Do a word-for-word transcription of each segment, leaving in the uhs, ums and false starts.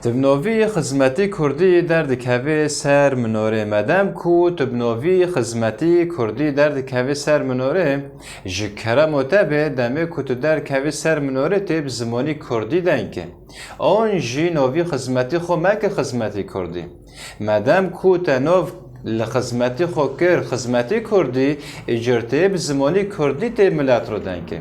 Tu bi novî xizmetî kurdî derdikevê ser minorê. Medem ku tu bi novî xizmetî kurdî derdikevê ser minorê, ji keremo te bê, demê ku tu derkevî ser minorê tê bi zimanî kurdî dengê. An jî novî xizmetî xwe meke xizmetî kurdî. Medem ku te nov li xizmetî xwe kir xizmetî kurdî, îcar tê bi zimanî kurdî tê milet re dengê.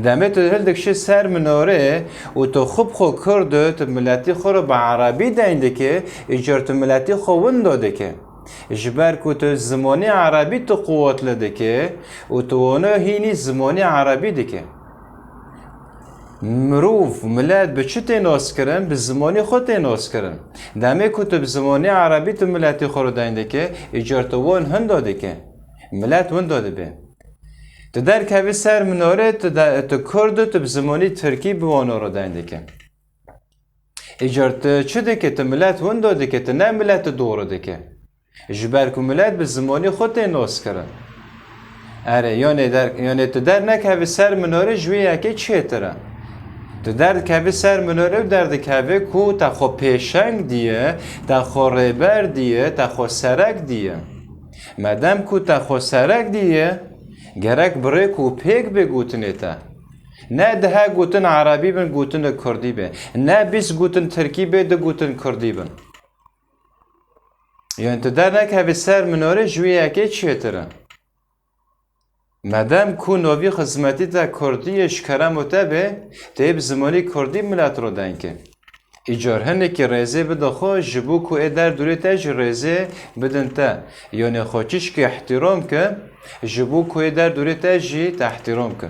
Demê tu hildikişî ser minorê û tu xwe bi xwe kurd, tu miletî xwe re bi erebî deng dike, îcar tu miletî xwe winda dike. Ji ber ku tu zimanî erebî tu quwetli dike û tu wano hînî zimanî erebî dike. Mirov, milet bi çi tê naskirin? Bi zimanî xwe tê naskirin. Demê ku tu bi zimanî erebî tu miletî xwe re deng dike, îcar tu wan hinda dike. Milet winda dibe. Tu derkevî ser minorê, tu de, tu kurd, tu bi zimanî tirkî bi wan re deng dike. Îcar tu çi dike? Tu milet winda dike, tu ne milet dore dike. Ji ber ku milet bi zimanî xwe tê naskirin. Erê, yanê der, yanê tu dernekevî ser minorê ji wê yekê çêtir e. Tu derdikevî ser minorê û derdikevî ku te xwe pêşeng diye, te xwe rêber diye, te xwe serek diye. Medem ku te xwe serek diye, gerek bi rêk û pêk bê gotinê te. Ne deh gotin erebî bin, gotin kurdî be. Ne bîst gotin tirkî be, du gotin kurdî bin. Yanî tu dernekevî ser minorê ji wê yekê çêtir e. Medem ku novî xizmetî te kurdî ye, ji keremo te bê, tê bi zimanî kurdî milet re deng ke. Îcar hinekî rêzê bide xwe, ji bo ku ê derdorê te jî rêzê bidin te. Yanî xwe çişkî îhtîram ke, ji bo ku ê derdorê te jî te îhtîram ke.